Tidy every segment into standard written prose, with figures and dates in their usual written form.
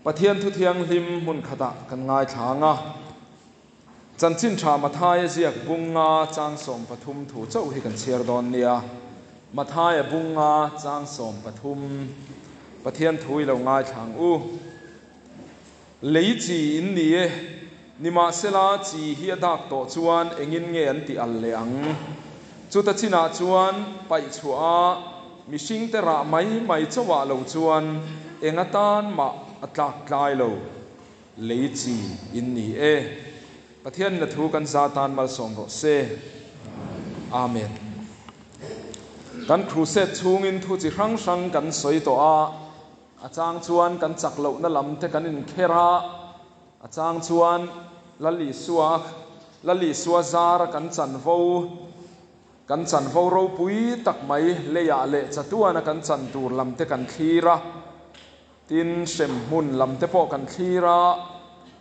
Pathian thu thianghlim hmun khatah kan ngaithla ang a. Chanchin tha Mathaia ziak bunga chang 13 thu chauh hi kan chhiar dawn nia. Mathaia bunga chang 13 Pathian thu i lo ngaithla ang u. Lei chi in ni e, nimahsela chi hi a dak tawh chuan engin nge an ti al leh ang? Chuta chinah chuan paih chhuah a, mihringte rah mai mai chauhah lo chuan eng atan mah a tlak tlai lo. Lei chi in ni e. Pathian in a thu kan za tan malsawm rawh se. Amen. Kan crusade chhungin thu chi hrang hrang kan sawi tawh a. A chang chuan kan chak lohna lam te kan inkher a, a chang chuan Lal Isua, Lal Isua zara kan chanvo, kan chanvo ropui tak mai leiah leh chatuana kan chan tur lam te kan thlir a, tin hremhmun lam te pawh kan thlir a,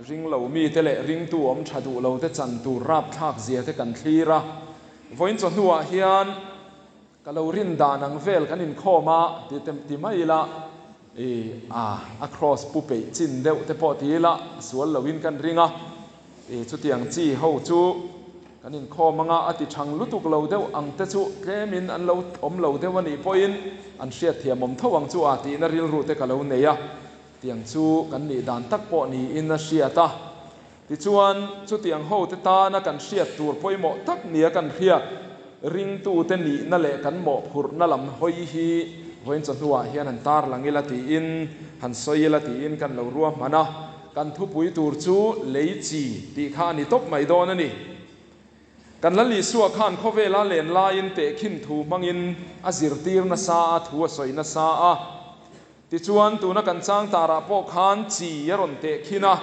ringlo mite leh ringtu awm tha duh lo te chan tur rapthlak zia te kan thlir a. Vawiin chawhnuah hian Ka lo rin dan ang vel kan inkhawm a ti te ti mai ila, i a a cross pu peih chin deuh te pawh ti ila sual loin kan ring a, i chutiang chi ho chu kan inkhawm anga a ti thang lutuk lo deuh ang te chu tlemin an lo awm lo deuh a nih pawhin an hriatthiam awm tho ang chu a tihna rilru te ka lo nei a, tiang chu kan nih dan tak pawh niin a hriat a. Tichuan, chutiang hote tana kan hriat tur pawimawh tak nia kan hriat, ringtute nihna leh kan mawhphurhna lam hawi hi vawiin chawhnuah hian han tarlang ila tiin, han sawi ila tiin kan lo ruahman a. Kan thupui tur chu lei chi tih kha a ni tawp mai dawn a ni. Kan Lal Isua khan khawvela len laiin tehkhin thu hmangin a zirtir nasa a, thu a sawi nasa a. Tichuan, tuna kan chang tarah pawh khan chi a rawn tehkhin a,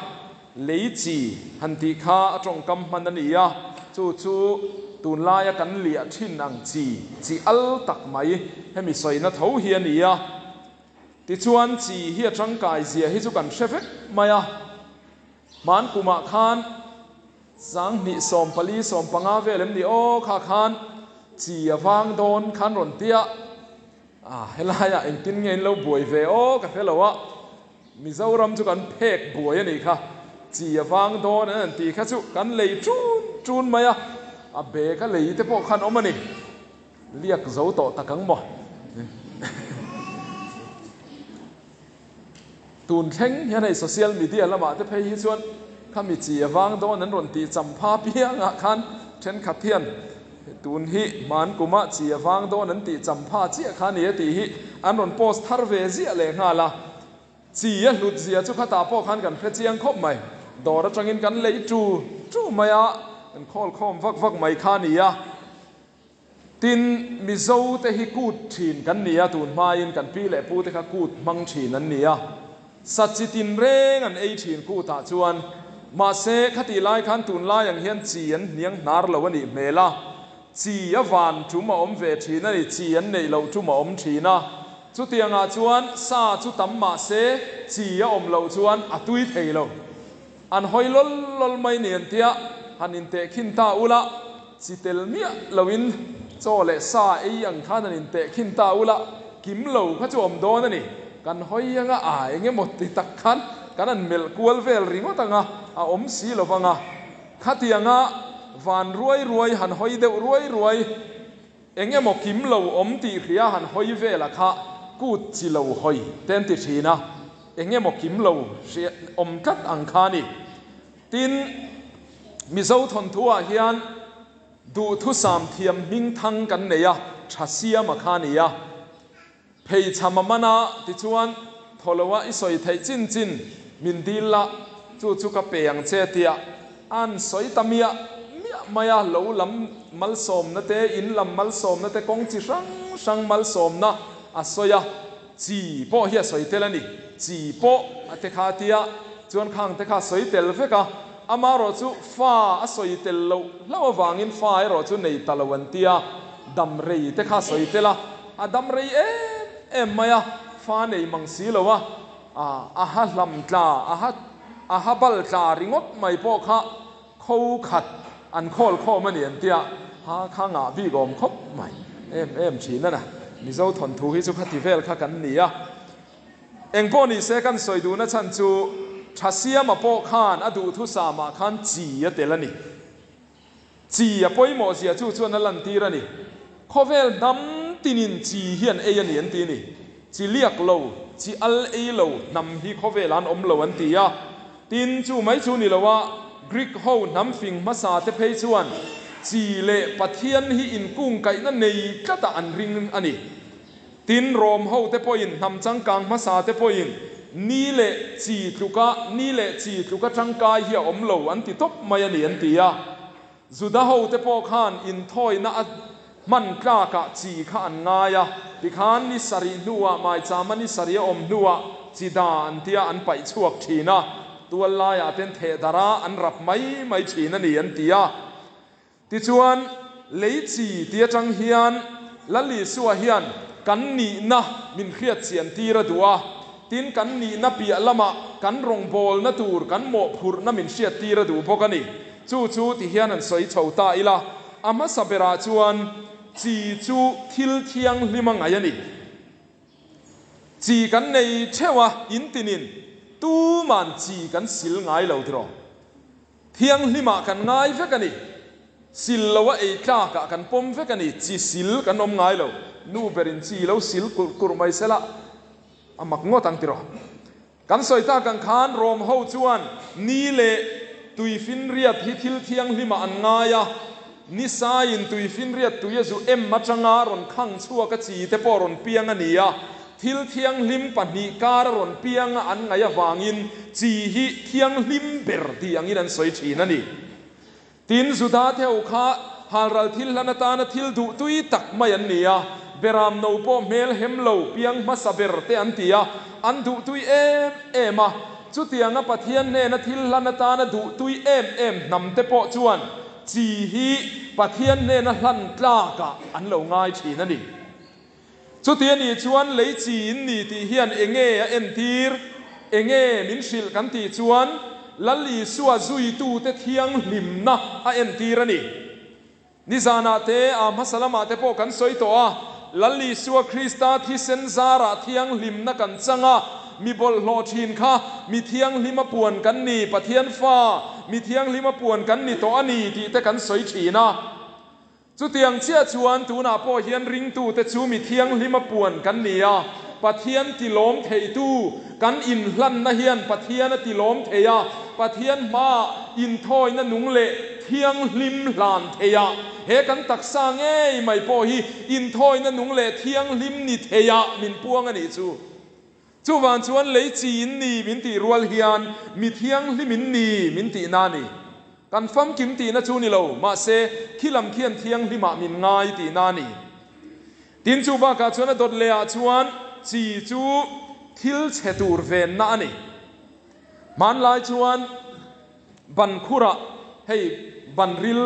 lei chi han tih kha a tawngkam hman a ni a, chu chu tunlaia kan liah thin ang chi, chi al tak mai, hemi sawina tho hi a ni a. Tichuan, chi hi a tangkai zia hi chu kan hre vek mai a. Hman kumah khan 20 14 15 vel em ni aw kha khan chi a vang dawn khan rawn ti a. A, helaiah engtin nge in lo buai ve aw ka hre lo a, Mizoram chu kan phek buai a nih kha, chi a vang dawn an han tih kha chu kan lei ṭun ṭun mai a, a bag a lei te pawh khan awm a ni, liak zo tawh tak ang maw. Tun thleng hian hei social media lamah te phei hi chuan khami chi a vang dawn an rawn tih champha piangah khan thenkhat hian tun hi hman kuma chi a vang dawn an tih champha chiah kha a ni a tih hi an rawn post thar ve ziah leh nghal a. Chi a hlut zia chu khatah pawh khan kan hre chiang khawp mai. Dawr atangin kan lei tu tu mai a, kan khawl khawm vak vak mai kha a ni a. Tin, Mizo te hi kut thin kan ni a, tun hmain kan pi leh pu te kha kut hmang thin an ni a. Sa chi tin reng an ei thin kutah chuan. Mahse, khatih lai khan tunlai ang hian chi an hniang hnar lo a nih hmel a. Chi a van tum a awm ve thin a ni, chi an neih loh tum a awm thin a. Chutiangah chuan sa chu tam mahse chi a awm loh chuan a tui thei lo. An hawi lawl lawl mai ni an tia, han intehkhin ta ula, chi tel miah loin chaw leh sa ei ang khan han intehkhin ta ula, kim lo kha chu awm dawn a ni. Kan hawi anga a eng emaw ti tak khan kan han melh kual vel ringawt anga a awm si lo vang a. Khatianga van ruai ruai han hawi deuh ruai ruai eng emaw kim lo awm tih hria han hawi vela kha kut chi lo hawi te an ti thin a. Eng emaw kim lo hria awm tlat ang kha a ni. Tin, Mizo thawnthuah hian duhthusam thiam hming thang kan nei a, tha siama kha a ni a. Pheichham a man a, tichuan thawloa i sawi theih chin chin min dil la, chu chu ka pe ang che tia an sawi ta miah miah mai a, lo lam malsawmna te, in lam malsawmna te, kawng chi hrang hrang malsawmna a sawi a. Chi pawh hi a sawi tel a ni. Chi pawh a te kha a tia, chuan khang te kha a sawi tel vek a. Amaherawh chu fa a sawi tel loh hlauh avangin fa erawh chu nei ta lo an tia, dam rei te kha a sawi tel a. A dam rei em em mai a, fa nei mang si lo a, a ha hlam tla, a ha a ha bal tla ringawt mai pawh kha kho khat an khawl khawm a ni an tia, ha kha ngah bik awm khawp mai em em thin a na. Mizo thawnthu hi chu khati vel kha kan ni a. Engpawh nise kan sawi duhna chhan chu Thasiama pawh khan a duhthusamah khan chi a tel a ni. Chi a pawimawh zia chu chuan a lantir a ni. Khawvel hnam tinin chi hi an ei a ni an ti a ni. Chi liak lo, chi al ei lo hnam hi khawvelah an awm lo an ti a. Tin, chu mai chu ni lo a, Greek ho hnam fing hmasa te phei chuan chi leh Pathian hi inkungkaihna nei tlatah an ring a ni. Tin, Rom ho te pawhin hnam changkang hmasa te pawhin ni leh chi tluka ni leh chi tluka tangkai hi a awm lo an ti tawp mai a ni an ti a. Juda ho te pawh khan inthawina a hman tlakah chi kha an ngai a, tikhan ni sarih hnuah maichama ni sarih a awm hnuah chi da an tia an paih chhuak thin a, tual laiah ten thehdarh a an rap mai mai thin a ni an ti a. Tichuan, lei chi ti atang hian Lal Isua hian kan nihna min hriat chian tir a duh a, tin kan nihna piah lamah kan rawngbawlna tur kan mawhphurhna min hriat tir a duh bawk a ni. Chu chu ti hian an sawi chho ta ila, a hmasa berah chuan chi chu thil thianghlim a ngaih a ni. Chi kan nei theuh a, in tinin tuman chi kan sil ngai lo tiraw? Thianghlimah kan ngai vek a ni. Sil lo a ei tlakah kan pawm vek a ni. Chi sil kan awm ngai lo. Nu berin chi lo sil kurh kurh mai sela a mak ngawt ang tiraw. Kan sawi tak ang khan Rom ho chuan ni leh tuifinriat hi thil thianghlimah an ngai a. Ni saiin tuifinriat tui a zu em atanga rawn khang chhuak a chi te pawh rawn piang a ni a. Thil thianghlim pahnih kar a rawn piang a an ngaih avangin chi hi thianghlim ber tih angin an sawi thin a ni. Tin, Juda theu kha halral thil hlan atana thil duh tui tak mai an ni a, Beram no pawh hmel hem lo piang hmasa ber te an ti a, an duh tui em em a. Chutianga Pathian hnena thil hlan atana duh tui em em hnam te pawh chuan chi hi Pathian hnena hlan tlakah an lo ngai thin a ni. Chuti a nih chuan lei chi in ni tih hian enge a entir? Enge min hrilh kan tih chuan Lal Isua zuitute thianghlimna a entir a ni. Nizanah te, a hmasa lamah te pawh kan sawi tawh a, Lal Isua Krista thisen zarah thianghlimna kan chang a, mi bawlhhlawh thin kha mi thianghlima puan kan ni, Pathian fa mi thianghlima puan kan ni tawh a ni tih te kan sawi thin a. Chutiang chiah chuan tunah pawh hian ringtute chu mi thianghlima puan kan ni a, Pathian tilawm theitu kan inhlanna hian Pathian a tilawm thei a, Pathian hmaah inthawina nung leh thianghlim hlan thei a, he kan taksa ngei mai pawh hi inthawina nung leh thianghlim ni theiah min puang a nih chu. Chuvang chuan lei chi in ni min tih rual hian mi thianghlim in ni min tihna a ni. Kan famkim tihna chu ni lo, mahse khi lam khian thianghlimah min ngai tihna a ni. Tin chu bakah chuan a dawt lehah chuan chi chu thil chhe tur venna a ni. Hmanlai chuan ban khurah hei ban ril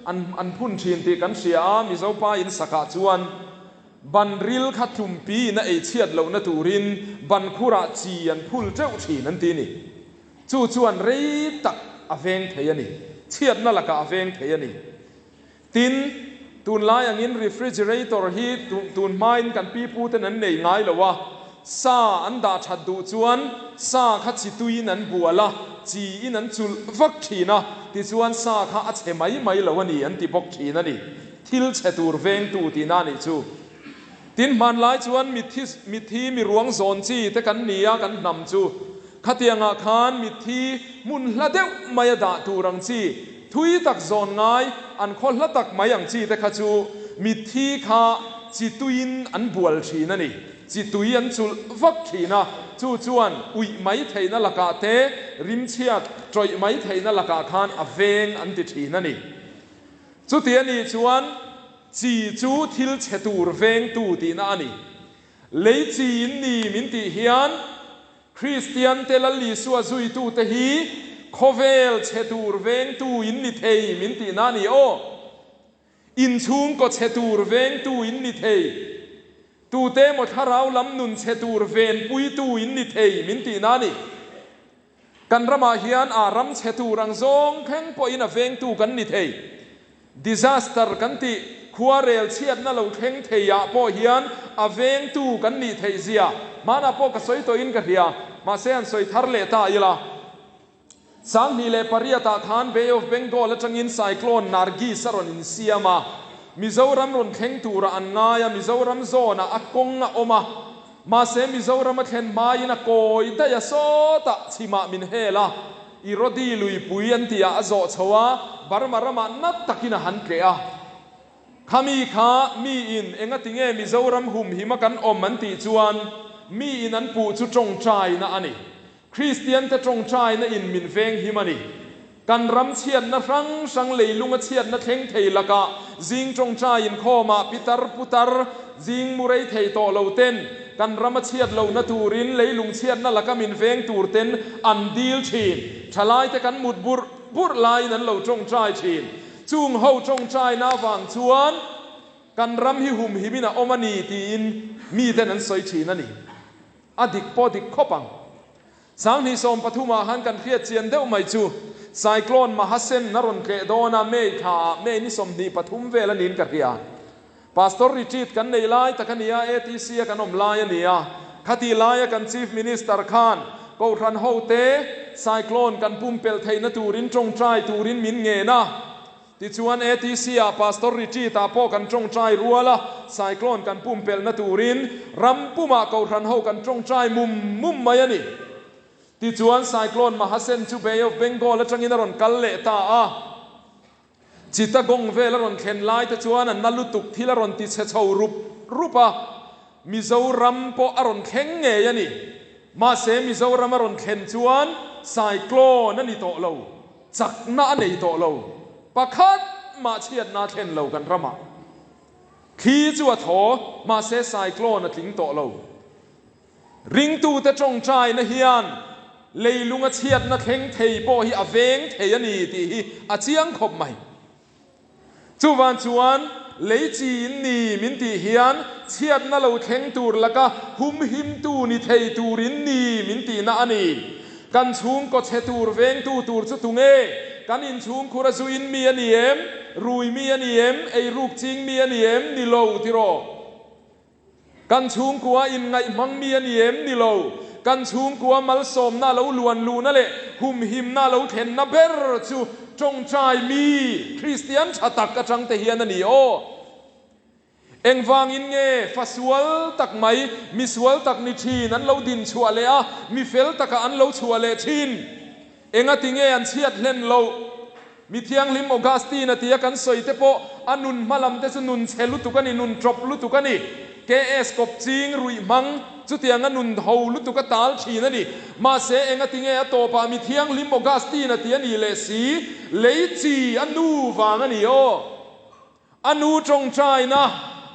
an an phun thin tih kan hria a, Mizo pa in sakah chuan Ban ril kha tlumpi in a ei chhiat lohna turin ban khurah chi an phul teuh thin an ti ni. Chu chuan rei tak a veng thei a ni. Chhiatna lakah a veng thei a ni. Tin, tunlai angin refrigerator hi tun hmain kan pipu ten an nei ngai lo a, sa an dah that duh chuan sa kha chi tuiin an bual a, chi in an chulh vak thin a, tichuan sa kha a chhe mai mai lo a ni an ti bawk thin a ni. Thil chhe tur vengtu tihna a nih chu. Tin, hmanlai chuan mitthi mitthi mi ruang zawn chi te kan ni a, kan hnam chu. Khatiangah khan mitthi hmun hla deuh mai a dah tur ang chi, thui tak zawn ngai, an khaw hla tak mai ang chi te kha chu mitthi kha chi tuiin an bual thin a ni. Chi tui an chulh vak thin a, chu chuan uih mai theihna lakah te, rimchhiat tawih mai theihna lakah khan a veng an ti thin a ni. Chuti a nih chuan chi chu thil chhe tur vengtu tihna a ni. Lei chi in ni min tih hian Kristiante Lal Isua zuitute hi khawvel chhe tur vengtu in ni thei min tihna a ni aw. Inchhungkaw chhe tur vengtu in ni thei. Tute emaw thlarau lam nun chhe tur venpuitu in ni thei min tihna a ni. Kan ramah hian a ram chhe tur ang zawng thleng pawhin a vengtu kan ni thei. Disaster kan tih. Khuarel chhiatna lo thleng thei ah pawh hian a vengtu kan nih theih zia hmanah pawh ka sawi tawhin ka hria, mahse han sawi thar leh ta ila. 2008 ah khan Bay of Bengal atangin Cyclone Nargis a rawn insiam a, Mizoram rawn thleng turah an ngai a, Mizoram zawnah a kawng a awm a, mahse Mizoram a thlen hmain a kawi daih a, sawtah chhimah min hel a, Irodi luipui an tihah a zawh chho a, Burma ramah nat takin a han tleh a. Khami kha miin engatinge Mizoram humhima kan awm an tih chuan miin an puh chu tawngtaina a ni. Kristiante tawngtaina in min venghim a ni. Kan ram chhiatna hrang hrang leilunga chhiatna thleng thei lakah zing tawngtai inkhawmah pitar putar zing mu rei thei tawh lo ten kan rama chhiat lohna turin leilung chhiatna laka min veng tur ten an dil thin. Thalaite kan mut burh burh laiin an lo tawngtai thin. Chung ho tawngtaina avang chuan kan ram hi humhimin a awm a ni tiin miten an sawi thin a ni. A dik pawh dik khawp ang. 2013 ah khan kan hriat chian deuh mai chu Cyclone Mahasen a rawn tleh dawn a, May thla ah, May ni 23 vel a niin ka hria. Pastor retreat kan nei lai tak a ni a, ATC a kan awm lai a ni a. Khati laia kan Chief Minister khan Kohhran hote Cyclone kan pumpelh theihna turin tawngtai turin min ngen a. Tichuan ATC ah Pastor Retreat ah pawh kan tawngtai rual a, Cyclone kan pumpelhna turin ram pumah Kohhran ho kan tawngtai mum mum mai a ni. Tichuan Cyclone Mahasen chu Bay of Bengal atangin a rawn kal leh ta a. Chittagong vel a rawn thlen lai te chuan a na lutuk thil a rawn ti chhe chho rup rup a, Mizoram pawh a rawn thleng ngei a ni. Mahse Mizoram a rawn thlen chuan Cyclone a ni tawh lo. Chakna a nei tawh lo. Pakhat mah chhiatna a thlen lo kan ramah. Thli chu a thaw, mahse cyclone a tling tawh lo. Ringtute tawngtaina hian leilunga chhiatna thleng thei pawh hi a veng thei a ni tih hi a chiang khawp mai. Chuvang chuan lei chi in ni min tih hian chhiatna lo thleng tur laka humhimtu ni thei tur in ni min tihna a ni. Kan chhungkaw chhe tur vengtu tur chu tunge? Kan inchhungkhur a zuin mi a ni em? Rui mi a ni em? Eiruk ching mi a ni em? Ni lo tiraw? Kan chhungkua inngaihhmang mi a ni em? Ni lo. Kan chhungkua malsawmna lo luan luhna leh humhimna lo thlenna ber chu tawngtai mi Kristian tha tak atang te hian a ni aw. Engvangin nge fa sual tak mai, mi sual tak ni thin an lo din chhuah leh a, mi fel takah an lo chhuah leh thin? Engati nge an chhiat hlen loh? Mi thianghlim Augustine a tia kan sawi te pawh a nun hma lam te chu nun chhe lutuk a ni, nun ṭawp lutuk a ni. KS kawp ching ruih hmang chutiang a nun ho lutuk a tal ṭhin a ni. Mahse engati nge a tawpah mi thianghlim Augustine a ti a nih leh si? Lei chi a nu vang a ni aw. A nu tawngtaina,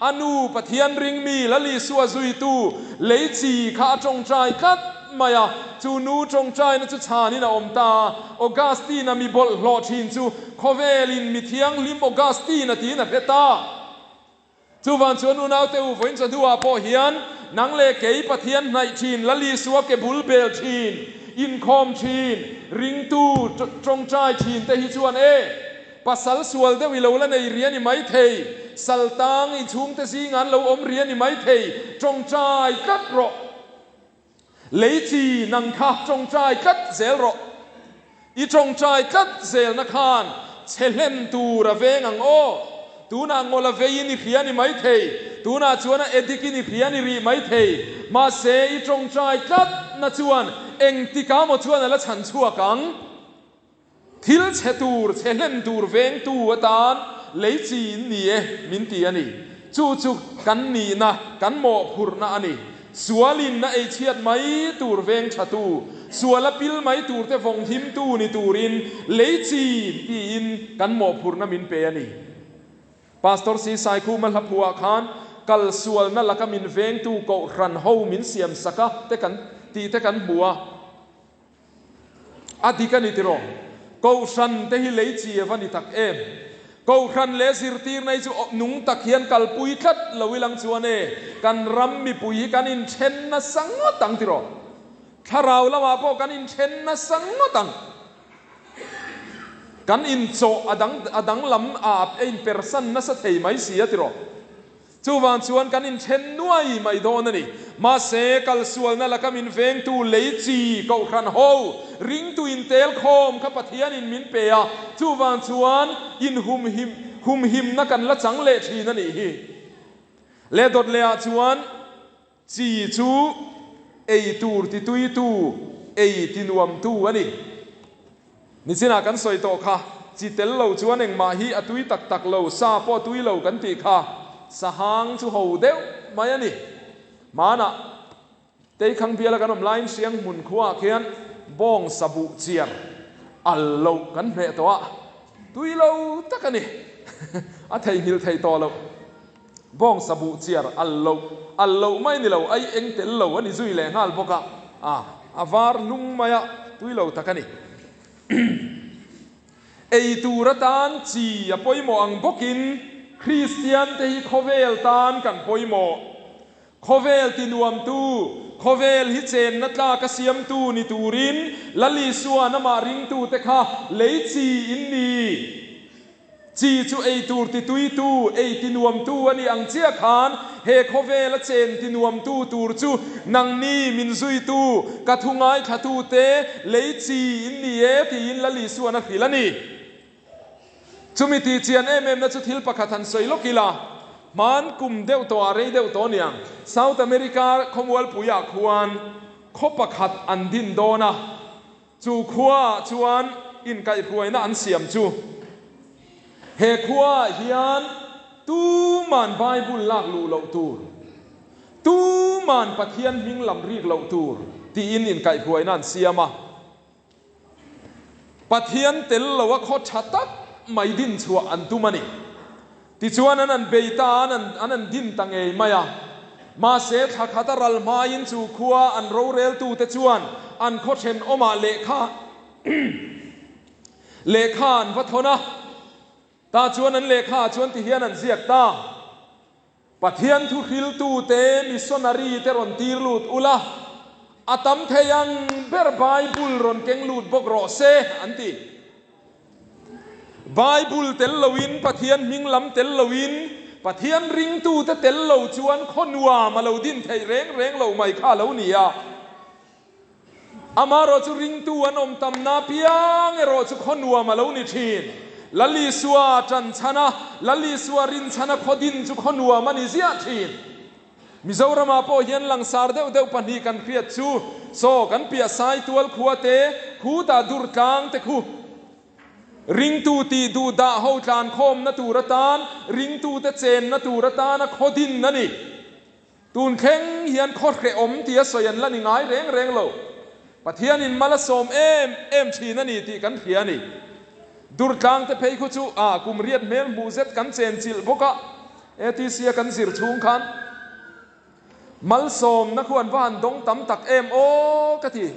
a nu Pathian ring mi Lal Isua zuitu lei chi kha a tawngtai tlat mai a, chu nu tawngtaina chu chhanin a awm ta. Augustine-a mi bawlhhlawh thin chu khawvelin mi thianghlim Augustine-a tiin a hre ta. Chuvang chuan unaute u vawiin chawhnuah pawh hian nang leh kei Pathian hnaih thin, Lal Isua ke bul bel thin, inkhawm thin, ringtu tawngtai thin te hi chuan e, Pasal sual deuh i lo la nei ri a ni maithei, sal tang i chhungte zingah an lo awm ri a ni maithei, tawngtai tlat rawh. Lei chi nang kha tawngtai tlat zel rawh. I tawngtai tlat zelna khan chhe hlen tur a veng ang aw. Tunah ngawla veiin i hria a ni maithei, tunah chuan a edikin i hria a ni rih maithei, mahse i tawngtai tlatna chuan engtikah maw chuan a la chhan chhuak ang. Thil chhe tur, chhe hlen tur vengtu atan lei chi in ni e, min ti a ni. Chu chu kan nihna, kan mawhphurhna a ni. Sualin a eichhiat mai tur veng thatu, suala pil mai turte vawng himtu ni turin lei chi tiin kan mawhphurhna min pe a ni. Pastor Si Saikhuma hla phuah khan kal sualna laka min vengtu Kohhran ho min siam sak a te kan tih te kan hmu a. A dik a ni tiraw? Kohhran te hi lei chi a va ni tak em? Kohhran leh zirtirna hi chu nung tak hian kalpui tlat lo ilang chuan e, kan ram mipui hi kan inthen nasa ngawt ang tiraw? Thlarau lamah pawh kan inthen nasa ngawt ang. Kan inchawh a dang a danglam a a inpersan nasa thei mai si a tiraw? Chuvang chuan kan inthen nuai mai dawn a ni. Mahse, kalsualna laka min vengtu lei chi kohhran ho ringtu intel khawm kha Pathianin min pe a, chuvang chuan inhumhim humhimna kan la chang leh thin a nih hi. Leh dawt lehah chuan chi chu ei tur tituitu, ei tinuamtu a ni. Nichinah kan sawi tawh kha, chi tel lo chuan engmah hi a tui tak tak lo, sa pawh a tui lo kan tih kha, sahang chu ho deuh mai a ni. Hmanah Teikhang biala kan awm laiin Hriang hmun khuaah khian bawng sa buh chiar al loh kan hmeh tawh a, tui lo tak a ni. A theihnghilh theih tawh loh. Bawng sa buh chiar al loh, al loh mai ni lo, ai eng tel lo a ni zui leh nghal bawk a, a a var hlung mai a, tui lo tak a ni. Ei tur atan chi a pawimawh ang bawkin Kristian te hi khawvel tan kan pawimawh. Khawvel tinuamtu, khawvel hi chenna tlak a siamtu ni turin Lal Isuan amah ringtute kha lei chi in ni. Chi chu ei tur tituitu, ei tinuamtu a nih ang chiah khan he khawvela chen tinuamtu tur chu nangni min zuitu, ka thu ngaithlatute lei chi in ni e tiin Lal Isuan a hrilh a ni. Chumi tih chian em emna chu thil pakhat han sawi lawk ila, hman kum deuh tawh ah rei deuh tawh aniang, South America khawmualpuiah khuan khaw pakhat an din dawn a, Chu khuaah chuan inkaihhruaina an siam chu, He khuaah hian tuman Bible lak luh loh tur, tuman Pathian hming lam rik loh tur tiin inkaihhruaina an siam a. Pathian tel loa khaw tha tak mai din chhuah an tum a ni. Tichuan an an bei ta a, an an din ta ngei mai a. Mahse thla khat a ral hmain chu khua an roreltute chuan an khaw thenawmah lehkha lehkha an va thawn a. Tah chuan an lehkhaah chuan tihian an ziak ta. Pathian thu hriltute missionary te rawn tir lut ula, a tam thei ang ber Bible rawn keng lut bawk rawh se, an ti. Bible tel loin, Pathian hming lam tel loin, Pathian ringtute tel lo chuan khaw nuam a lo din theih reng reng lo mai kha a lo ni a. Amaherawh chu ringtu an awm tamna piang erawh chu khaw nuam a lo ni thin. Lal Isua tan chhana, Lal Isua rin chhana khaw din chu khaw nuam a ni ziah thin. Mizoramah pawh hian langsar deuh deuh pahnih kan hriat chu, saw kan piah Saitual khua te, khutah Durtlang te khu. Ringtu tih duh dah ho tlankhawmna tur atan, ringtute chenna tur atana khaw din a ni. Tun thleng hian khaw hrehawm tia sawi an la ni ngai reng reng lo. Pathianin mal a sawm em em thin a ni tih kan hria a ni. Durtlang te phei khu chu a kum riat hmel hmuh zet kan chen chilh bawk a, ATC a kan zir chhung khan malsawmna khu an va han dawng tam tak em aw ka ti.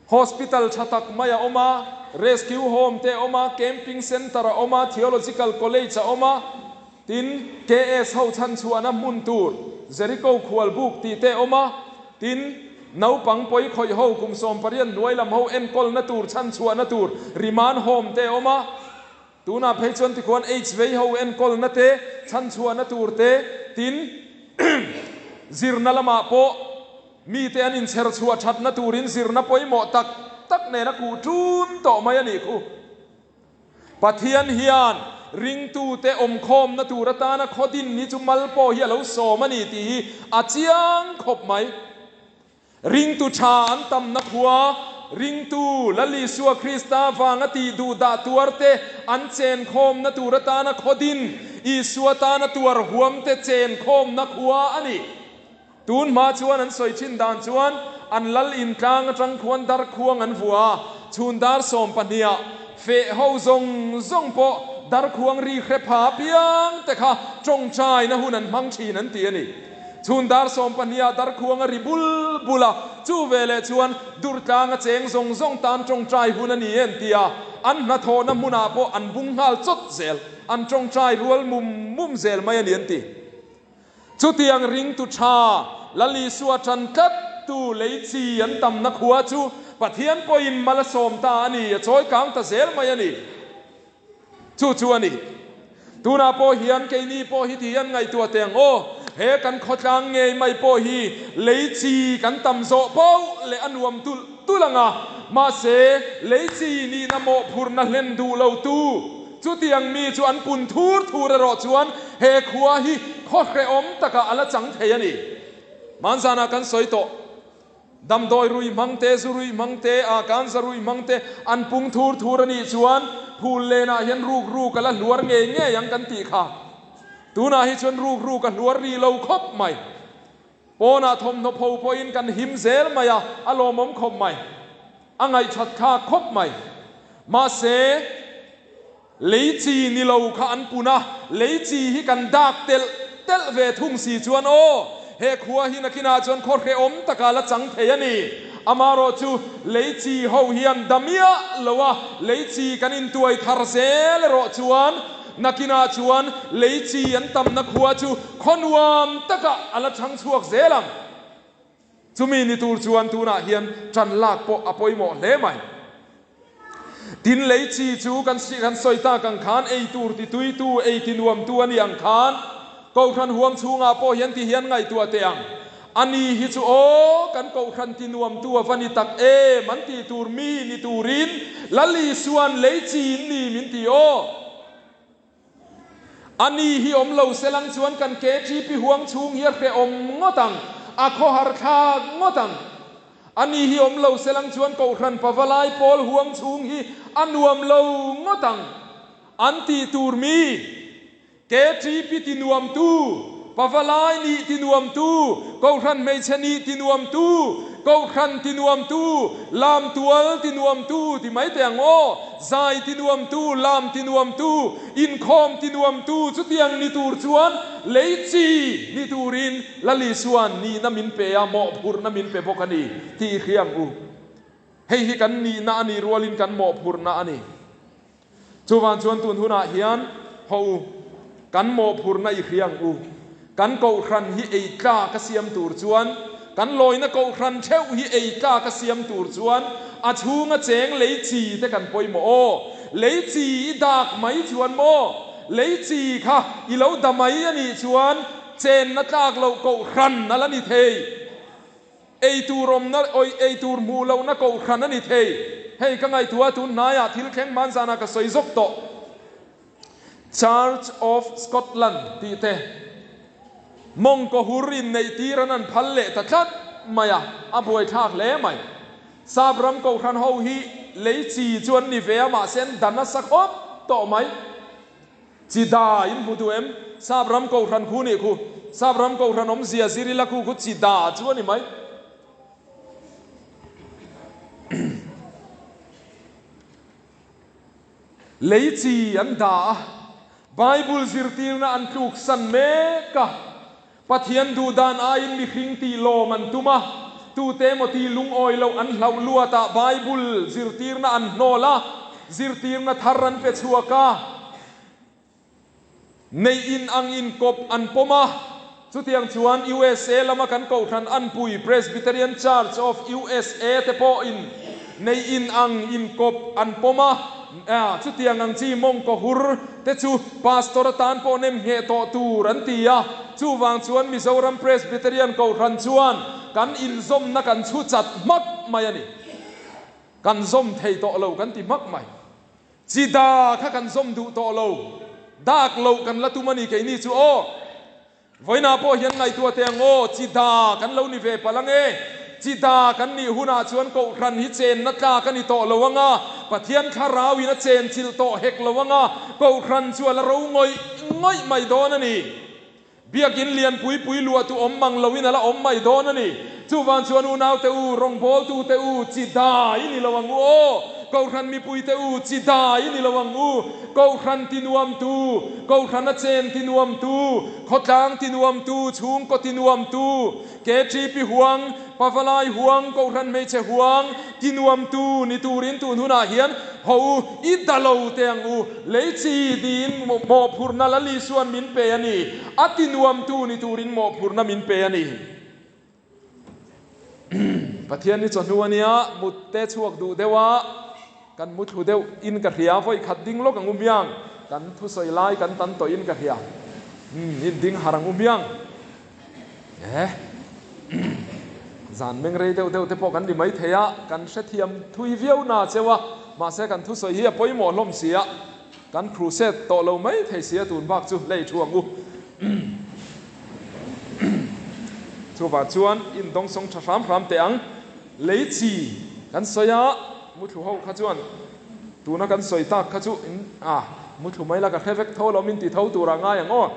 Hospital tha tak mai a awm a, Rescue Home te a awm a, Camping Centre a awm a, Theological College a awm a, tin, KS ho chhanchhuahna hmun tur Jericho khualbuk tih te a awm a, tin, naupang pawi khawih ho kum 18 hnuai lam ho enkawlna tur chhanchhuahna tur Remand Home te a awm a, tunah phei chuan tikhuan AIDS vei ho enkawlna te chhanchhuahna tur te, tin, zirna lamah pawh. Mite an inchher chhuah thatna turin zirna pawimawh tak tak nen a kuh ṭun tawh mai a nih khu. Pathian hian ringtute awmkhawmna tur atana khaw din hi chu mal pawh hi a lo sawm a ni tih hi a chiang khawp mai. Ringtu tha an tamna khua, ringtu Lal Isua Krista vanga tih duh dah tuarte an chenkhawmna tur atana khaw din, Isua tana tuar huamte chenkhawmna khua a ni. Tun hma chuan an sawi thin dan chuan an lal in tlang atang khuan dar khuang an vua a, chhun dar sawmpahniha feh ho zawng zawng pawh dar khuang ri hre pha apiang te kha tawngtaina hun an hmang thin an ti a ni. Chhun dar sawmpahniha dar khuang a ri bul bul a, chu veleh chuan dur tlang a cheng zawng zawng tan tawngtai hun a ni e an ti a, an hnathawhna hmunah pawh an bung nghal chawt zel, an tawngtai rual mum mum zel mai a ni an ti. Chutiang ringtu tha, Lal Isua tan tlattu lei chi an tamna khua chu Pathian pawhin mal a sawm ta a ni, a chawi kang ta zel mai a ni. Chu chu a ni. Tunah pawh hian keini pawh hi ti hian ngaihtuah teh ang aw, he kan khawtlang ngei mai pawh hi lei chi kan tam zawh poh leh a nuam tulh tulh ang a, mahse lei chi nihna mawhphurhna hlen duh lo tu chutiang mi chu an pun thur thur erawh chuan he khua hi khaw hrehawm takah a la chang thei a ni. Hmanzanah kan sawi tawh. Damdawi rui hmang te, zu rui hmang te, a kanza rui hmang te an pung thur thur a nih chuan phul lenah hian ruk ruk a la hluar ngei ngei ang kan tih kha. Tunah hi chuan ruk ruk a hluar ri lo khawp mai. Pawnah thawmhnaw pho pawhin kan him zel mai a, a lawmawm khawp mai. A ngaihthat thlak khawp mai. Mahse, lei chi ni lo kha an pun a, lei chi hi kan dak telh telh ve thung si chuan aw, he khua hi nakinah chuan khaw hrehawm taka la chang thei a ni. Amarawh chu lei chi ho hian da miah lo a, lei chi kan intuai thar zel erawh chuan nakinah chuan lei chi an tamna khua chu khaw nuam takah a la chang chhuak zel ang. Chumi ni tur chuan tunah hian ṭan lak pawh a pawimawh hle mai. Tin, lei chi chu kan kan sawi tak ang khan ei tur ti tuitu, ei ti nuamtu a ni ang khan Kohhran huang chhungah pawh hian ti hian ngaihtuah teh ang. A ni hi chu aw, kan Kohhran ti nuamtu a va ni tak em an tih tur mi ni turin Lal Isua'n lei chi in ni min ti aw. A ni hi awm lo se lang chuan kan KGP huang chhung hi a hrehawm ngawt ang, a khawhar thlak ngawt ang. A ni hi awm lo se lang chuan Kohhran Pavalai pawl huang chhung hi a nuam lo ngawt ang. An tih tur mi, KGP ti nuamtu, Pavalai nih ti nuamtu, Kohhran hmeichhe nih ti nuamtu, Kohhran ti nuamtu, lamtual ti nuamtu ti mai teh ang aw, zai ti nuamtu, lam ti nuamtu, inkhawm ti nuamtu chutiang ni tur chuan lei chi ni turin Lal Isua'n nihna min pe a, mawhphurhna min pe bawk a ni tih i hria ang u. Hei hi kan nihna a nih rualin kan mawhphurhna a ni. Chuvang chuan tun hunah hian haw u, kan mawhphurhna i hria ang u. Kan kohhran hi ei tlak a siam tur chuan, kan lawina kohhran theuh hi ei tlak a siam tur chuan a chhunga cheng lei chi te kan pawimawh aw. Lei chi i dak mai chuan maw, lei chi kha i lo da mai a nih chuan chenna tlak loh kohhran a la ni thei. Ei tur awmna, awih ei tur hmuh lohna kohhran a ni thei. Hei ka ngaihtuah a, tun hnaiah thil thleng hman zanah ka sawi zawk tawh. Church of Scotland tih te mawngkaw hur inneih tir an an phal leh ta tlat mai a, a buaithlak hle mai. Sap ram kohhran ho hi lei chi chu an ni ve a, mahse an da nasa khawp tawh mai. Chi da in hmu duh em? Sap ram kohhran khu nih khu. Sap ram kohhran awmzia zir ila khu khu chi da chu a ni mai. Lei chi an da a, Bible zirtirna an tluksan mek a, Pathian duhdan aiin mihring tih lawm an tum a, tute emaw tih lungawi loh an hlauh luatah Bible zirtirna an hnawl a, zirtirna thar an pe chhuak a, neih in ang inkawp an pawm a. Chutiang chuan USA lama kan kohhran anpui Presbyterian Church of USA te pawhin neih in ang inkawp an pawm a, Chutiang ang chi mawngkaw hur te chu Pastor atan pawh nem ngheh tawh tur an ti a, chuvang chuan Mizoram Presbyterian Kohhran chuan kan inzawmna kan chhu chat hmak mai a ni. Kan zawm thei tawh lo kan ti hmak mai. Chi da kha kan zawm duh tawh lo, dak loh kan la tum a ni keini chu aw. Vawiinah pawh hian ngaihtuah teh ang aw, chi da kan lo ni ve palh ang e. Chi da kan nih hunah chuan Kohhran hi chenna tlak a ni tawh lo ang a, Pathian thlarauin a chenchilh tawh hek lo ang a, Kohhran chu a la ro ngawih ngawih mai dawn a ni. Biakin lian pui pui luah tu awm mang loin a la awm mai dawn a ni. Chuvang chuan unaute u, rawngbawltute u, chi da i ni lo ang u aw. Kohhran mipuite u, chi da i ni lo ang u. Kohhran ti nuamtu, Kohhran a chen ti nuamtu, khawtlang ti nuamtu, chhungkaw ti nuamtu, KTP huang, Pavalai huang, Kohhran hmeichhe huang ti nuamtu ni turin tun hunah hian haw u, i da lo teh ang u. Lei chi tiin mawhphurhna Lal Isua'n min pe a ni. A ti nuamtu ni turin mawhphurhna min pe a ni. Pathian ni chawhnu a nia, mut te chhuak duh deuh a, kan mu thlu deuh in ka hria, vawi khat ding lawk ang u miang, kan thusawi lai kan tan tawh in ka hria, umm in ding har ang u miang. Eh, zan meng rei deuh deuh te pawh kan ni maithei a, kan hrethiam thui viau na cheu a, mahse kan thusawi hi a pawimawh hlawm si a, kan crusade tawh lo mai thei si a tun bak chu lei thu ang u. Chuvah chuan indawngsawng tha hram hram teh ang. Lei chi kan sawi a, muthlu ho kha chuan tuna kan sawi tak kha chu in a muthlu mai la ka hre vek tho lo min ti tho turah ngai ang aw.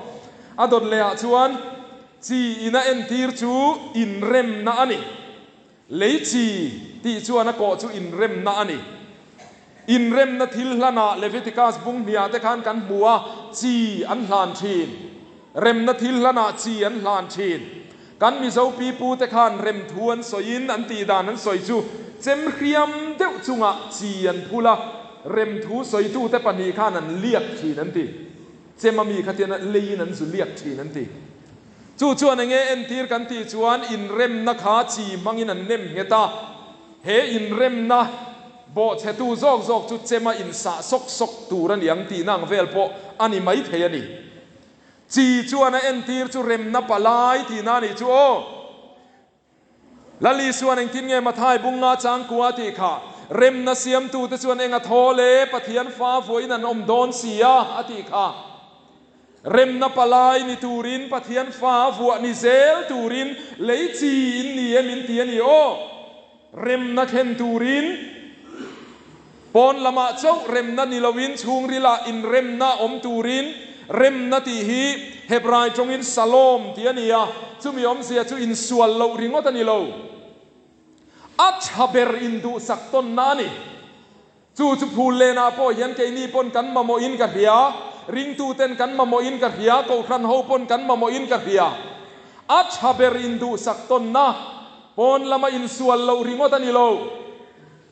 A dawt lehah chuan chi ina entir chu inremna a ni. Lei chi tih chuan a kawh chu inremna a ni. Inremna thil hlanah Leviticus bung hniah te khan kan hmu a, chi an hlan thin. Remna thil hlanah chi an hlan thin. Kan Mizo pipu te khan rem thu an sawiin an tih dan an sawi chu chem hriam deuh chungah chi an phul a, rem thu sawitute pahnih khan an liak thin an ti. Chem a mi kha tian leiin an zu liak thin an ti. Chu chuan enge entir kan tih chuan inremna kha chi hmangin an nem nghet a, he inremna bawhchhetu zawk zawk chu chema insah sawk sawk tur a ni ang tihna ang vel pawh a ni maithei a ni. Chi chuan a entir chu remna palai tihna a nih chu aw. Lal Isuan engtin nge Mathai bunga changkua tih kha, Remna siamtute chuan eng a thaw le, Pathian fa vuain an awm dawn si a, a tih kha. Remna palai ni turin Pathian fa vuah ni zel turin lei chi in ni em in ti a ni aw. Remna thlen turin pawn lamah chauh remna ni loin chhungrilah inremna awm turin remna tih hi Hebrai tawngin shalom tih a ni a, chumi awmzia chu insual loh ringawt a ni lo. A tha ber induhsak tawnna a ni. Chu chu phul lenah pawh hian keini pawn kan mamawhin ka hria, ringtuten kan mamawhin ka hria, kohhran ho pawn kan mamawhin ka hria. A tha ber induhsak tawnna pawn lama insual loh ringawt a ni lo.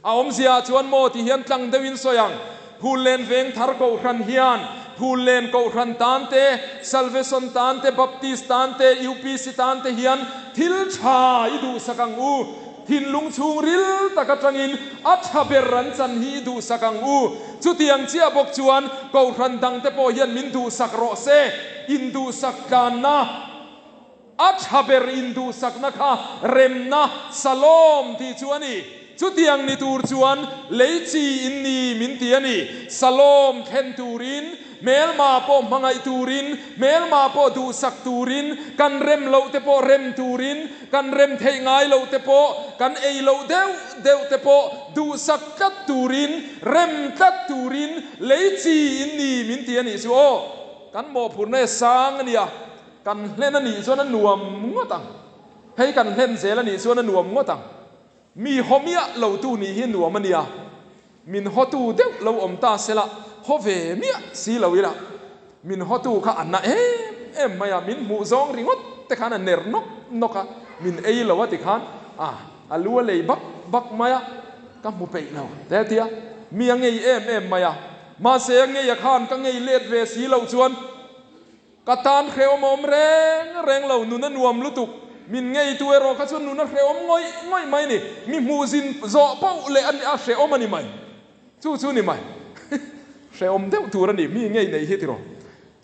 A awmzia ah chuan maw ti hian tlang deuhin sawi ang, Phullen veng thar kohhran hian Phullen kohhran tan te, Salvation tan te, Baptist tan te, UPC tan te hian thil tha i duhsak ang u. Thinlung chhungril tak atangin a tha ber an chan hi i duhsak ang u. Chutiang chiah bawk chuan kohhran dangte pawh hian min duhsak rawh se. Induhsak tlanna, a tha ber induhsakna kha remna, Shalom, tih chu a ni. Chutiang ni tur chuan lei chi in ni min ti a ni. Shalom thlen turin Hmelma pawh hmangaih turin, hmelma pawh duhsak turin, kan rem loh te pawh rem turin, kan rem theih ngai loh te pawh, kan ei loh deuh deuh te pawh duhsak tlat turin, rem tlat turin lei chi in ni min ti a nih chu aw. Kan mawhphurhna e sang a nia, kan hlen a nih chuan a nuam ngawt ang. Hei kan hlen zel a nih chuan a nuam ngawt ang. Mi haw miah lo tu nih hi nuam a nia. Min hawtu deuh lo awm ta se la, haw ve miah si lo ila. Min hawtu kha a na em em mai a, min hmuh zawng ringawt te khan a ner nawk nawk a, min ei lo a ti khan a, a lu a lei bak bak mai a, ka hmu peih lo te a ti a, mi a ngei em em mai a. Mahse a ngei a khan ka ngei let ve si loh chuan Ka tan hrehawm a awm reng reng lo, nun a nuam lutuk. Min ngeitu erawh kha chuan nun a hrehawm ngawih ngawih mai ni. Mi hmuh zin zawh poh leh a hrehawm a ni mai. Chu chu ni mai. Hrehawm deuh tur a ni, mi ngei neih hi tiraw.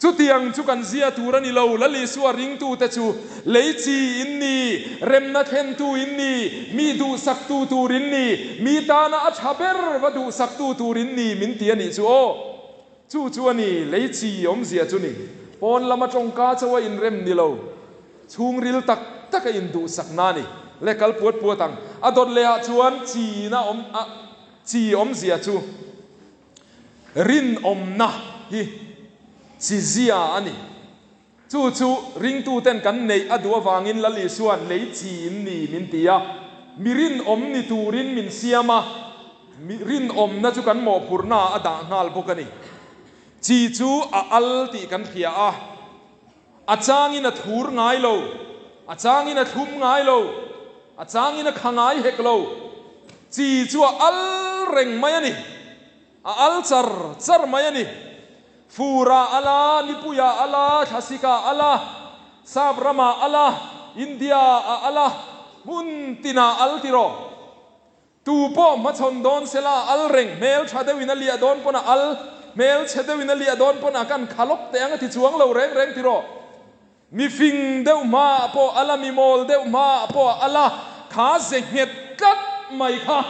Chutiang chu kan zia tur a ni lo, Lal Isua ringtute chu lei chi in ni, remna thlentu in ni, mi duhsaktu tur in ni, mi tana a tha ber va duhsaktu tur in ni min ti a nih chu aw. Chu chu a ni, lei chi awmzia chu ni. Pawn lama tawngka chauh a inrem ni lo, chhungril tak tak a induhsakna a ni. Le kal puat puat ang. A dawt lehah chuan chiina awm a, chi awmzia chu rinawmna hi chi zia a ni. Chu chu ringtuten kan neih a duh avangin Lal Isua'n lei chi in ni min ti a, mi rinawm ni turin min siam a, mi rinawmna chu kan mawhphurhnaah a dah nghal bawk a ni. Chi chu a al tih kan hria a, a changin a thur ngai lo, a changin a thlum ngai lo, a changin a kha ngai hek lo. Chi chu a al reng mai a ni. A al char char mai a ni. Furah a la, Nipuiah a la, Thlasikah a la, Sap ramah a la, India-ah a la, hmun tinah al ti rawh. Tu pawh hmachhawn dawn sela a al reng, hmel tha deuhin a liah dawn pawn a al, hmel chhe deuhin a liah dawn pawn a kan kha lawk teh ang a ti chuang lo reng reng tiraw? Mi fing deuh hmaah pawh a la, mi mawl deuh hmaah pawh a al a, kha ze nghet tlat mai kha.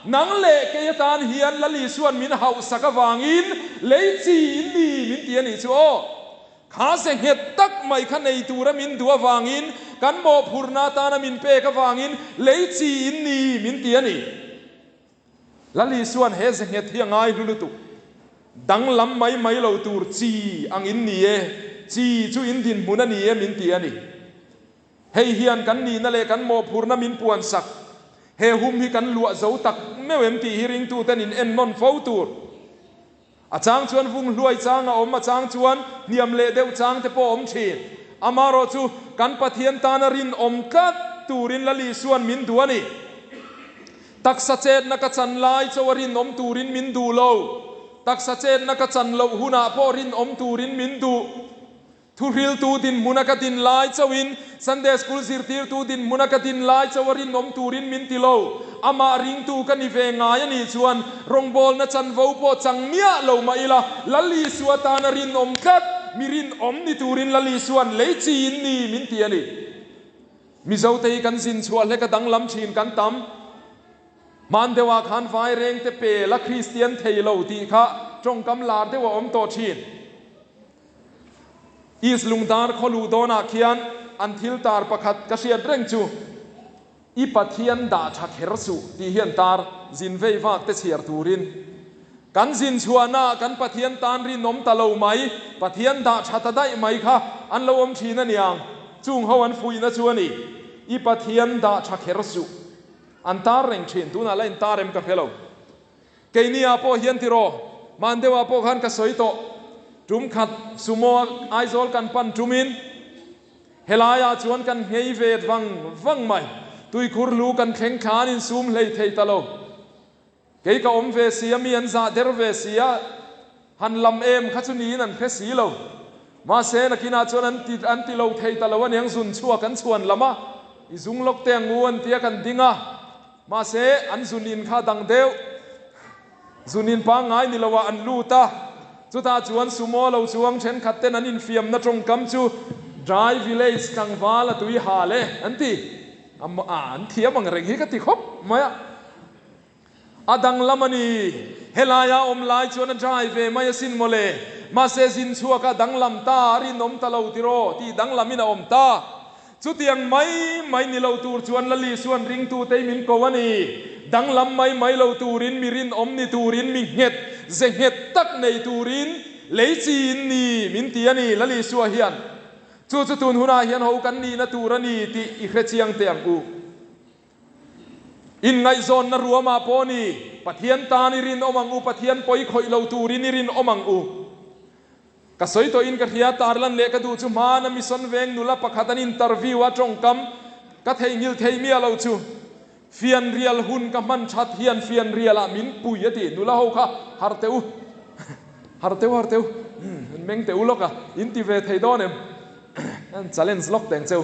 Nang leh kei atan hian Lal Isua'n min hauhsak avangin lei chi in ni min ti a nih chu aw. Kha ze nghet tak mai kha nei tura min duh avangin kan mawhphurhna atana min pek avangin lei chi in ni min ti a ni. Lal Isua'n he ze nghet hi a ngai hlu lutuk. Danglam mai mai lo tur chi ang in ni e, chi chu in dinhmun a ni e min ti a ni. Hei hian kan nihna leh kan mawhphurhna min puansak. He hum hi kan luah zo tak meuh em tih hi ringtuten in ennawn fo tur. A chang chuan vung hluai chang a awm, a chang chuan hniam leh deuh chang te pawh a awm thin. Amaherawh chu kan Pathian tana rinawm tlat turin Lal Isua'n min duh a ni. Taksa chetna ka chan lai chaw a rinawm turin min duh lo. Taksa chetna ka chan loh hunah pawh rinawm turin min duh. Thuhriltu dinhmuna ka din lai chauhin, Sunday School zirtirtu dinhmuna ka din lai chauh a rinawm turin min ti lo. Amah ringtu ka ni ve ngai a nih chuan rawngbawlna chanvo pawh chang miah lo mah ila, Lal Isua tana rinawm tlat, mi rinawm ni turin Lal Isua'n lei chiin ni min ti a ni. Mizote hi kan zin chhuah hlek a danglam thin kan tam. Hman deuhah khan vairengte pel a Kristian thei lo tih kha tawngkam lar deuh a awm tawh thin. East Lungdar khaw luh dawnah khian an thil tar pakhat ka hriat reng chu, I Pathian dah tha kher suh tih hian tar zin vei vak te chhiar turin kan zin chhuahnaah kan Pathian tan rinawm ta lo mai, Pathian dah tha ta daih mai kha an lo awm thin a niang. Chung ho an fuihna chu a ni, I Pathian dah tha kher suh. An tar reng thin, tunah la intar em ka hre lo. Keini-ah pawh hian tiraw, hman deuhah pawh khan ka sawi tawh. Tum khat sumo a Aizawl kan pan tumin helaiah chuan kan nghei ve vang vang mai. Tuikhur lu kan thleng thla an insum hlei thei ta lo. Kei ka awm ve si a, mi an zah der ve si a, han lam em kha chu niin an hre si lo. Mahse, nakinah chuan an ti an ti lo thei ta lo aniang zun chhuak an chhuan lam a, i zung lawk te ang u an tia kan ding a. Mahse, an zun in kha dang deuh. Zun in pangngai ni loah an lut a. Chutah chuan sumo lo chuang thenkhat ten an infiamna tawngkam chu Dry Village tlangval a tui hal e an ti. A an thiam ang reng hi ka ti khawp mai a. A danglam a ni. Helaia awm lai chuan a dry ve mai asin mawle. Mahse, zin chhuak a danglam ta, a rinawm ta lo tiraw tih danglamin a awm ta. Chutiang mai mai ni lo tur chuan Lali chuan ringtute min ko a ni. Danglam mai mai lo turin, mi rinawm ni turin, mi nghet, ze nghet tak nei turin lei chiin ni min ti a ni Lali Sua hian. Chu chu tun hunah hian ho kan nihna tur a ni tih i hre chiang teh ang u. Inngaihzawnna ruamah pawh ni, Pathian tan i rinawm ang u, Pathian pawi khawih lo turin i rinawm ang u. Ka sawi tawhin ka hria, tarlan leh ka duh chu hmana mission veng nula pakhat an interview a tawngkam ka theihnghilh thei miah lo chu. Fianrial hun ka hman that hian fianrial ah min pui a ti, nula ho kha har teh u, har teh u, har teh u, an meng teh u lawk a, in ti ve thei dawn em? An challenge lawk teng cheu.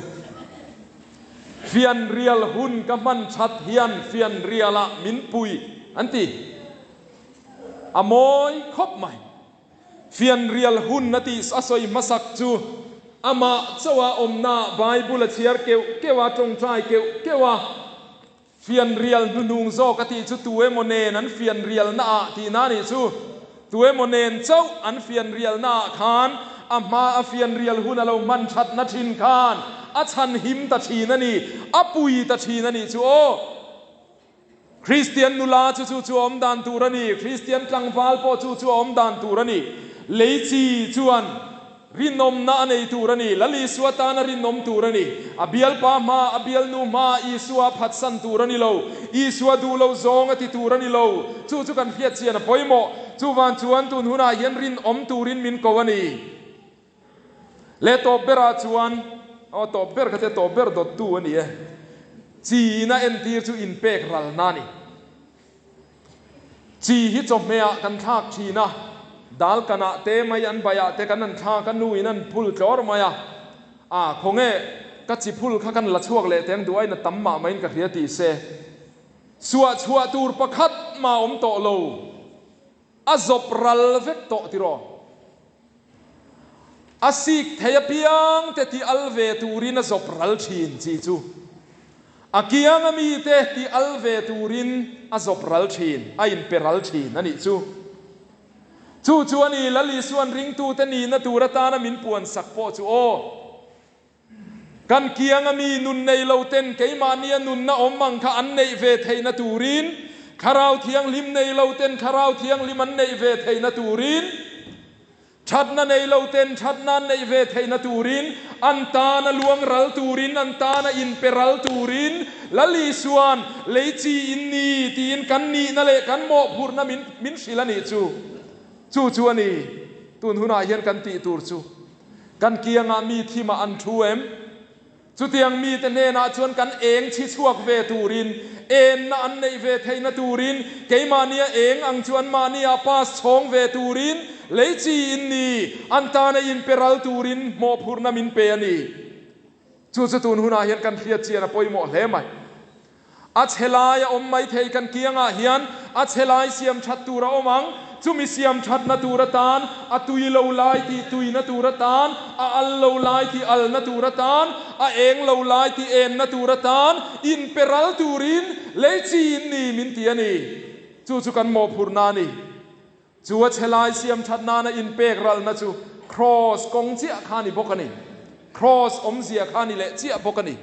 Fianrial hun ka hman that hian fianrial ah min pui an ti. A mawi khawp mai. Fianrial hun a tih a sawi hmasak chu amah chauha awmnaah Bible a chhiar keuh keuh a, tawngtai keuh keuh a. Fianrial hnuhnung zawk a tih chu tu emaw nen an fianrialnaah tihna a nih chu. Tu emaw nen chauh an fianrialnaah khan a hma a fianrial hun a lo hman thatna thin khan a chhanhim ta thin a ni, a pui ta thin a nih chu aw. Kristian nula chu chu chu a awm dan tur a ni, Kristian tlangval pawh chu chu a awm dan tur a ni. Lei chi chuan rinawmna a nei tur a ni, Lal Isua tana rinawm tur a ni. A bialpa hma, a bialnu hma Isua phatsan tur a ni lo. Isua duh lo zawng a ti tur a ni lo. Chu chu kan hriat chian a pawimawh. Chuvan chuan tun hunah hian rinawm turin min ko a ni. Leh tawp berah chuan, aw tawp ber kha te tawp ber dawttu a ni e. Chiin a entir chu inpek ralna a ni. Chi hi chawhmehah kan thlak thin a, dal kanah te mai an baiah te kan han thlak a, nuin an phul tlawr mai a, a khawnge ka chi phul kha kan la chhuak leh teng duh aiin a tam mah maiin ka hria tih se. Suah chhuah tur pakhat mah awm tawh lo. A zawp ral vek tawh tiraw? A sik thei apiang te ti al ve turin a zawp ral thin chi chu. A kiang a mite ti al ve turin a zawp ral thin, a inpe ral thin a nih chu. Chu chu a ni Lal Isuan ringtute nihna tur atana min puansak pawh chu aw. Kan kianga mi nun nei lo ten keimahnia nunna awm ang kha an neih ve theihna turin, Thlarau Thianghlim nei lo ten Thlarau Thianghlim an neih ve theihna turin, thatna nei lo ten thatna an neih ve theihna turin, an tana luang ral turin, an tana inpe ral turin Lal Isua'n lei chi in ni tiin kan nihna leh kan mawhphurhna min min hrilh a nih chu. Chu chu a ni tun hunah hian kan tih tur chu. Kan kiangah mi thimah an thu em? Chutiang mite hnenah chuan kan eng chhi chhuak ve turin, enna an neih ve theihna turin, keimahnia eng ang chu anmahnia pass chhawng ve turin, lei chi in ni, an tana inpe ral turin mawhphurhna min pe a ni. Chu chu tun hunah hian kan hriat chian a pawimawh hle mai. A chhe lai a awm mai thei kan kiangah hian a chhe lai siam that tur a awm ang. Chumi siam thatna tur atan, a tui lo lai tih tuina tur atan, a al lo lai tih alna tur atan, a eng lo lai tih enna tur atan, inpe ral turin lei chi in ni min ti a ni. Chu chu kan mawhphurhna a ni. Chu a chhe lai siam that nana inpek ralna chu Kraws kawng chiah kha a ni bawk a ni. Kraws awmzia kha a ni leh chiah bawk a ni.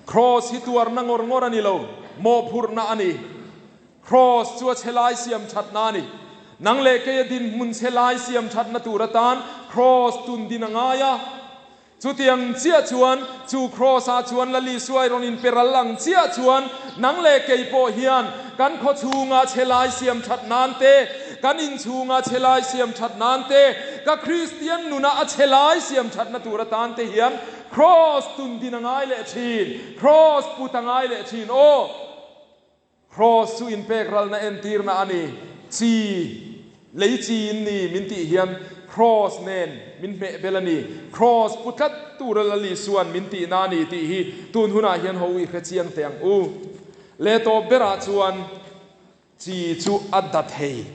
Kraws hi tuarna ngawr ngawr a ni lo, mawhphurhna a ni. Kraws chu a chhe lai siam thatna a ni. Nang leh keia dinhmun chhe lai siam thatna tur atan Kraws tun din a ngai a. Chutiang chiah chuan, chu Kraws-ah chuan Lal Isua i rawn inpe ral ang chiah chuan, nang leh kei pawh hian kan khaw chhunga chhe lai siam that nan te, kan in chhunga chhe lai siam that nan te, ka Kristian nuna a chhe lai siam thatna tur atan te hian Kraws tun din a ngai leh thin, Kraws put a ngai leh thin. Aw! Kraws chu inpek ralna entirna a ni. Chi, lei chi in ni min tih hian kraws nen min hmeh bel a ni. Kraws pu tlat tura Lal Isua'n min tihna a ni tih hi tun hunah hian ho i hre chiang teh ang u. Leh tawp berah chuan chi chu a da thei.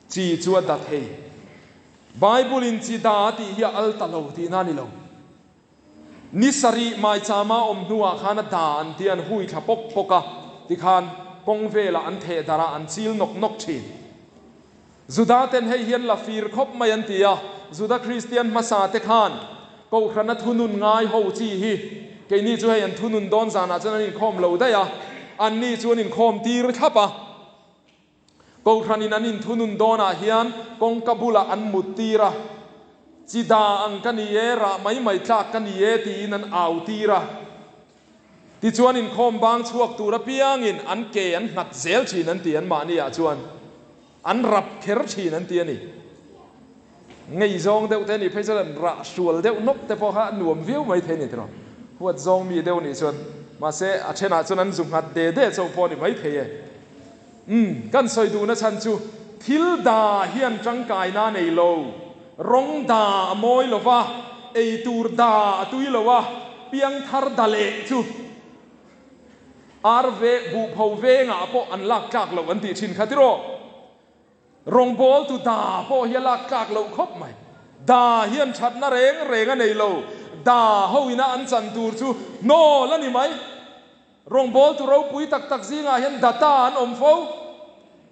Chi chu a da thei. Bible-in chi da a tih hi a al ta lo tihna a ni lo. Ni sarih maichama awm hnuah khan a da an tia an hui thla pawk pawk a, tikhan kawng velah an theh darh a, an chil nawk nawk thin. Juda ten hei hian la fir khawp mai an ti a, Juda Kristian hmasa te khan Kohhrana thunun ngai ho chi hi keini chu hei an thunun dawn zanah chuan an inkhawm lo daih a, anni chu an inkhawm tir thlap a. Kohhranin an inthunun dawnah hian kawngka bulah an mut tir a, Chi da ang ka ni e, rah mai mai tlak ka ni e tiin an au tir a. Tichuan inkhawm bang chhuak tur apiangin an ke an nghat zel thin an ti anmahni ah chuan an rap kher thin an ti a ni. Ngeizawng deuh te nih phei chuan an rah hrual deuh nawk te pawh kha a nuam viau mai thei a ni tiraw. Huat zawng mi deuh nih chuan mahse a thenah chuan an zu nghat de de chauh pawh a ni mai thei e. Umm, kan sawi duhna chhan chu thil da hian tangkaina a nei lo, rawng da a mawi lo va, ei tur da a tui lo a, piangthar da leh chu ar ve buhpho vengah pawh an lak tlak loh an tih thin kha tiraw? Rawngbawltu da pawh hi a lak tlak loh khawp mai. Da hian thatna reng reng a nei lo, da ho ina an chan tur chu hnawl a ni mai. Rawngbawltu ropui tak tak zingah hian data an awm fo.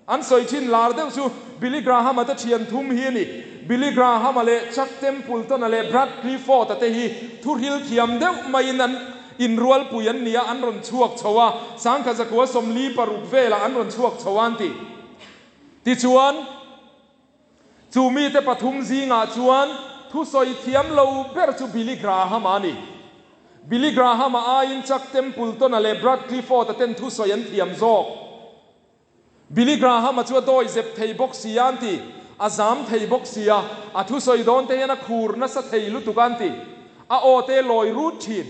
An sawi thin lar deuh chu Billy Graham-a te thian thum hi a ni. Billy Graham-a leh Chuck Templeton-a leh Brad Clifford-a te hi thuhril thiam deuh maiin an inrualpui an ni a, an rawn chhuak chho a, sangkhat zakua 46 velah an rawn chhuak chho a an ti. Tichuan, chu mite pathum zingah chuan thusawi thiam lo ber chu Billy Graham-a a ni. Billy Graham-a aiin Chuck Templeton-a leh Brad Clifford-a ten thusawi an thiam zawk. Billy Graham-a chu a dawi zep thei bawk si a an ti. A zam thei bawk si a, a thusawi dawn te hian a khur nasa thei lutuk a an ti. A aw te lawi rut thin.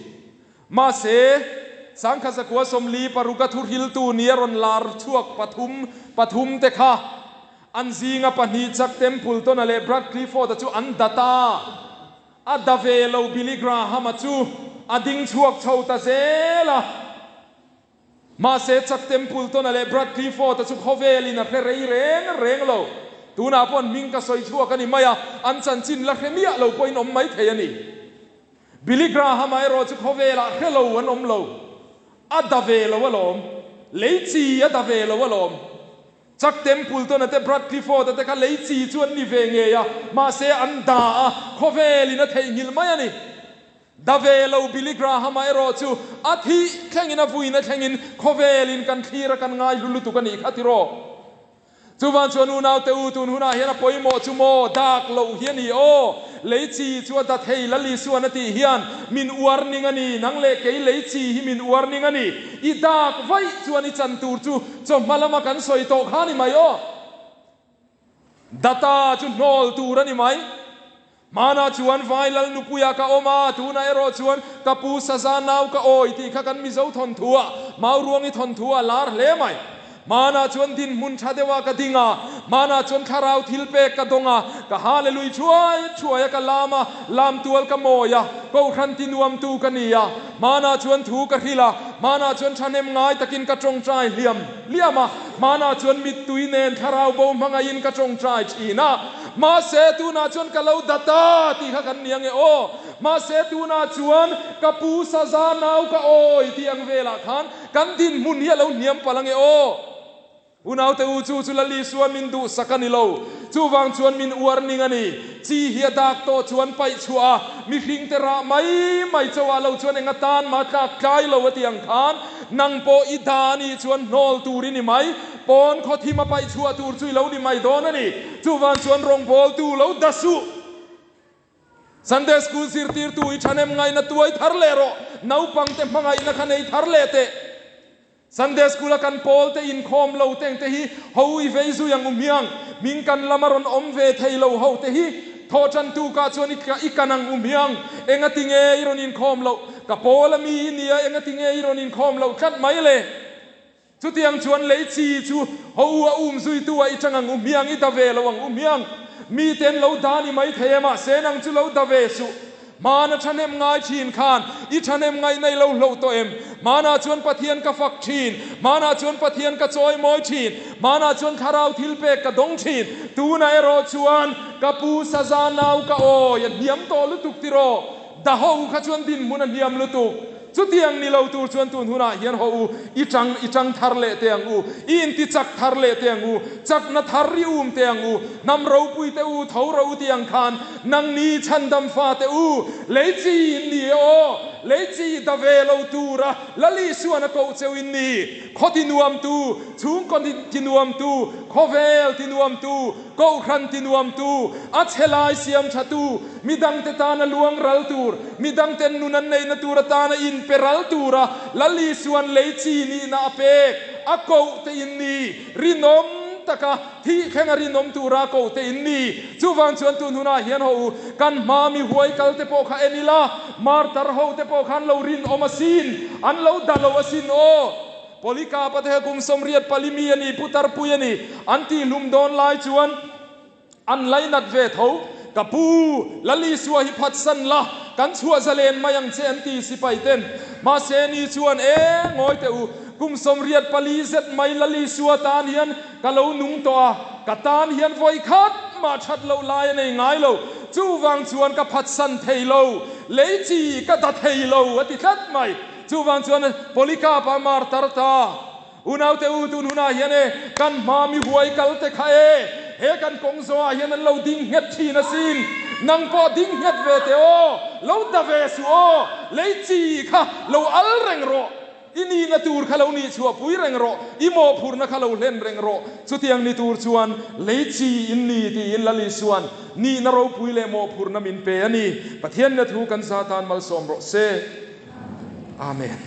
Mahse, sangkhat zakua 46 a thuhriltu nia rawn lar chhuak pathum pathum te kha an zinga pahnih Chuck Templeton-a leh Brad Clifford-a chu an dat a. A da ve lo Billy Graham-a chu a ding chhuak chho ta zel a. Mahse, Chuck Templeton-a leh Brad Clifford-a chu khawvelin a hre rei reng reng lo. Tunah pawh an hming ka sawi chhuak a ni mai a, an chanchin la hre miah lo pawhin awm mai thei a ni. Billy Graham-a erawh chu khawvelah hre lo an awm lo. A da ve lo alawm. Lei chi a da ve lo alawm. Chuck Templeton-a te Brad Clifford-a te kha lei chi chu an ni ve ngei a, mahse an da a, khawvelin a theihnghilh mai a ni. Da ve lo Billy Graham-a erawh chu a thih thlengin a vuina thlengin khawvelin kan thlir a kan ngai hlu lutuk a nih kha tiraw? Chuvan chuan unaute u tun hunah hian a pawimawh chu maw dak loh hi a ni aw, lei chi chu a da thei Lal Isuan a tih hian min uar ning a ni, nang leh kei lei chi hi min uar ning a ni, i dak vaih chuan i chan tur chu chawhma lama kan sawi tawh kha a ni mai aw. Data chu hnawl tur a ni mai. Hmanah chuan vai lal nupuiah ka awm a, tunah erawh chuan ka pu Saza nau ka awi tih kha kan Mizo thawnthuah, Mauruangi thawnthuah a lar hle mai. Hmanah chuan dinhmun tha deuhah ka ding a, hmanah chuan thlarau thil pek ka dawng a, ka Hallelui thuai thuai a ka lam a, lam tual ka mawi a, Kohhran ti nuamtu ka ni a, hmanah chuan thu ka hrilh a, hmanah chuan thahnem ngai takin ka tawngtai hliam liam a, hmanah chuan mittui nen thlarau bo hmangaihin ka tawngtai thin a. Mahse tunah chuan ka lo dat a tih kha kan ni ange aw. Mahse tunah chuan ka pu Saza nau ka awi tih ang velah khan kan dinhmun hi a lo hniam palh ange aw. Unaute u chu chu Lal Isua min duhsak a ni lo. Chuvang chuan min uar ning a ni. Chi hi a dak tawh chuan paih chhuah a, mihringte rah mai mai chauhah lo chuan eng atan mah tlak tlai lo a ti ang khan nang pawh i da a nih chuan hnawl tur i ni mai. Pawn khaw thim a paih chhuah tur chu i lo ni mai dawn a ni. Chuvang chuan rawngbawltu lo da suh. Sunday School zirtirtu i thahnem ngaihna tuai thar leh rawh. Naupangte hmangaihna kha nei thar leh teh. Sunday School a kan pawl te inkhawm lo te engte hi ho i vei zui ang u hmiang. Hming kan lama rawn awm ve thei lo ho te hi thawhtantu kah chuan i kan ang u hmiang. Engati nge i rawn inkhawm loh? Ka pawl a mi i nia engati nge i rawn inkhawm loh tlat mai le? Chutiang chuan lei chi chu ho u a um zuitu ah i chang ang u hmiang, i da ve lo ang u hmiang. Miten lo da ni mai thei e, mahse nang chu lo da ve suh. Hmana thahnem ngai thin khan i thahnem ngaih nei lo hloh tawh em? Hmanah chuan Pathian ka fak thin, hmanah chuan Pathian ka chawi mawi thin, hmanah chuan thlarau thil pek ka dawng thin. Tunah erawh chuan ka pu Saza nau ka awi a hniam tawh lutuk tiraw? Da ho kha chuan dinhmun a hniam lutuk. Chutiang ni lo tur chuan tun hunah hian haw u, i chang i chang thar leh teh ang u, i inti chak thar leh teh ang u, chakna thar i um teh ang u, hnam ropui te u, tho ro u tih ang khan nangni chhandam fa te u, lei chi in ni e aw, lei chi da ve lo tura Lal Isuan a koh cheu in ni, khaw ti nuam tu, chhungkaw ti nuam tu, khawvel ti nuam tu, Kohhran ti nuamtu, a chhe lai siam thatu, midangte tana luang ral tur, midangten nun an neihna tur atana inpe ral tura Lal Isuan lei chi nihna a pek, a koh te in ni, rinawm taka thih thlenga rinawm tura koh te in ni. Chuvang chuan tun hunah hian ho u, kan hma mi huai kal te pawh kha en ila, martar ho te pawh khan lo rinawm asin, an lo da lo asin aw. Polycarp-a te kha kum 84 mi a ni, putar pui a ni, an tihhlum dawn lai chuan an lainat ve tho. Ka pu, Lal Isua hi phatsan la, kan chhuah zalen mai ang che an ti sipai ten. Mahse ni chuan, E, ngawi teh u, kum 84 zet mai Lal Isua tan hian ka lo nung tawh a, ka tan hian vawi khat mah that loh lai a nei ngai lo, chuvang chuan ka phatsan thei lo, lei chi ka da thei lo a ti tlat mai. Chuvang chuan Polycarp a mar tar ta. Unaute u tun hunah hian e, kan hma mi huai kal te kha e, he kan kawng zawhah hian an lo ding nghet thin asin. Nang pawh ding nghet ve teh aw, lo da ve suh aw, lei chi kha lo al reng rawh, i nihna tur kha lo nih chhuahpui reng rawh, i mawhphurhna kha lo hlen reng rawh. Chutiang ni tur chuan lei chi in ni tiin Lal Isuan nihna ropui leh mawhphurhna min pe a ni. Pathianna thu kan za tan malsawm rawh se. Amen.